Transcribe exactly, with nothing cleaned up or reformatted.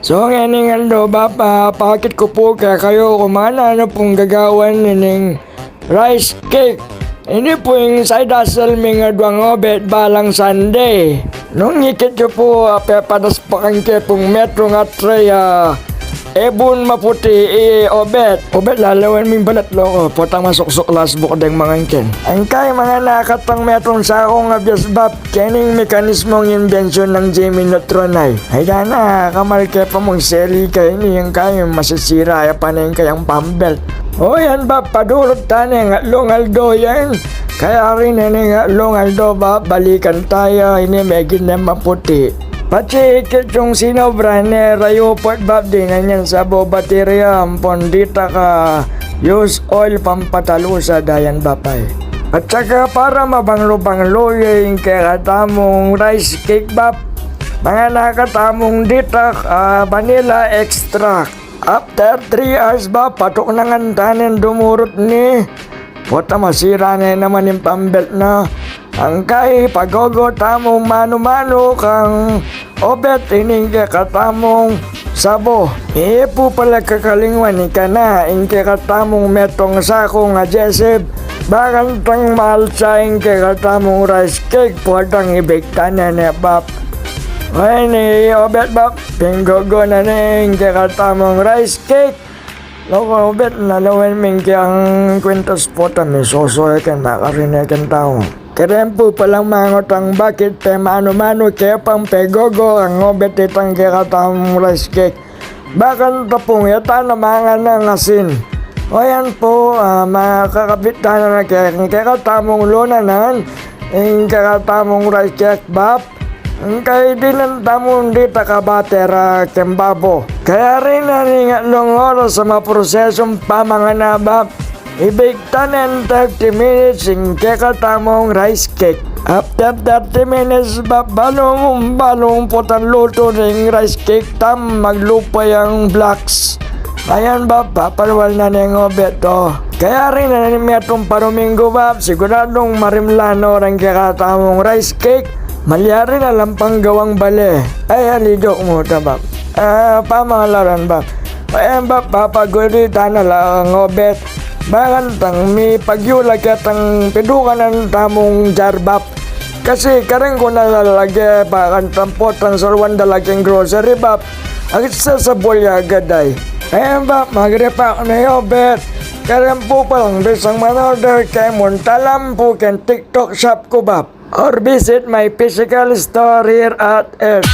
So, ngening aldo, Bap, ah, pakit ku pu kekayu kung mananu pung gagawan nining rice cake. Ini pu ing side hustle ming aduang obet balang Sunday. Nung ikit yu pu, ah, pepadas pa kang ke pung metrung atre, ah, ebun maputi i obet. Obet, lalawen ming balat loko, potang masuksuk lasbuk deng mangangken. Angkay manganakatang metrung sakung abias, Bap, kening mekanismung imbensyun nang Jimmy Neutron ay. Ay dana, kamal ke pa mung seli ka ini, angkay masisira ya pa ne ing kayang pambelt. O yan, Bap, padurut tane ing atlung aldo yan. Kayari ne ning atlung aldo, Bap, balikan taya, ini megin ne maputi. Patsi ikit yung sinobra ne, rayu put, Bap, dinan yan sabo, baterya ampon ditak a used oil pampatalusad, ayan, Bap, ay. At saka para mabanglo-banglo ya ing kekatamung rice cake, Bap, manganaka tamung ditak a vanilla extract. After three hours, Bap, patuknangan tanen dumurut ni. Pota, masira ne naman ing pambelt na. Angkay pagogo tamung manu-manu kang obet ining kekatamung sabo. E pu pala kakalingwan, ika na ing kekatamung metrung sakung a jeseb. Bakantang maalsa ing kekatamung rice cake, potang i-bake tane ne, Bap. Ay, ni obet, Bap, pinggogo na ne ing kekatamung rice cake. Loko, obet, lalawen ming kayang kwintas, pota, misoso ya ken, makarine keng tau. Karen pu palang mangutang bakit pemanu-manu ke pang pegogo ing obet itang kekatamung rice cake. Bakanta pung e ta na manganang asin. O yan pu, ah, makakabit tana na ke, kekatamung lunanan ing kekatamung rice cake, Bap. Angkay dinan tamung ditak a baterya keng babo. Kayari na ning atlung oras a maprosesu ing pamangana, Bap. I-bake tanen thirty minutes ing kekatamung rice cake. After thirty minutes, Bap, balu mung balu potang lutu ne ing rice cake tam, maglupa yang blocks. Ayan, Bap, papalwal na ne ing obet, o. Kayari na ning metung paruminggu, Bap, siguradung marimla no reng kekatamung rice cake. Malyari na lang pang gawang bale. Ay, alidok mu ta, Bap. Ah, pamangalaran, Bap. Ayan, Bap, papaguri tana lang obet. Bakantang mipagyula ketang pidukanan tamung jar, Bap. Kasi kareng ku na lalage, bakantang potang saluan da la keng grocery, Bap, agsasabul ya agad ay. Ayan, Bap, mag-repack ne ing obet. Karen pu palang bisang man-order keng, munta lang pu keng TikTok shop ku, Bap, or visit my physical store here at Earth.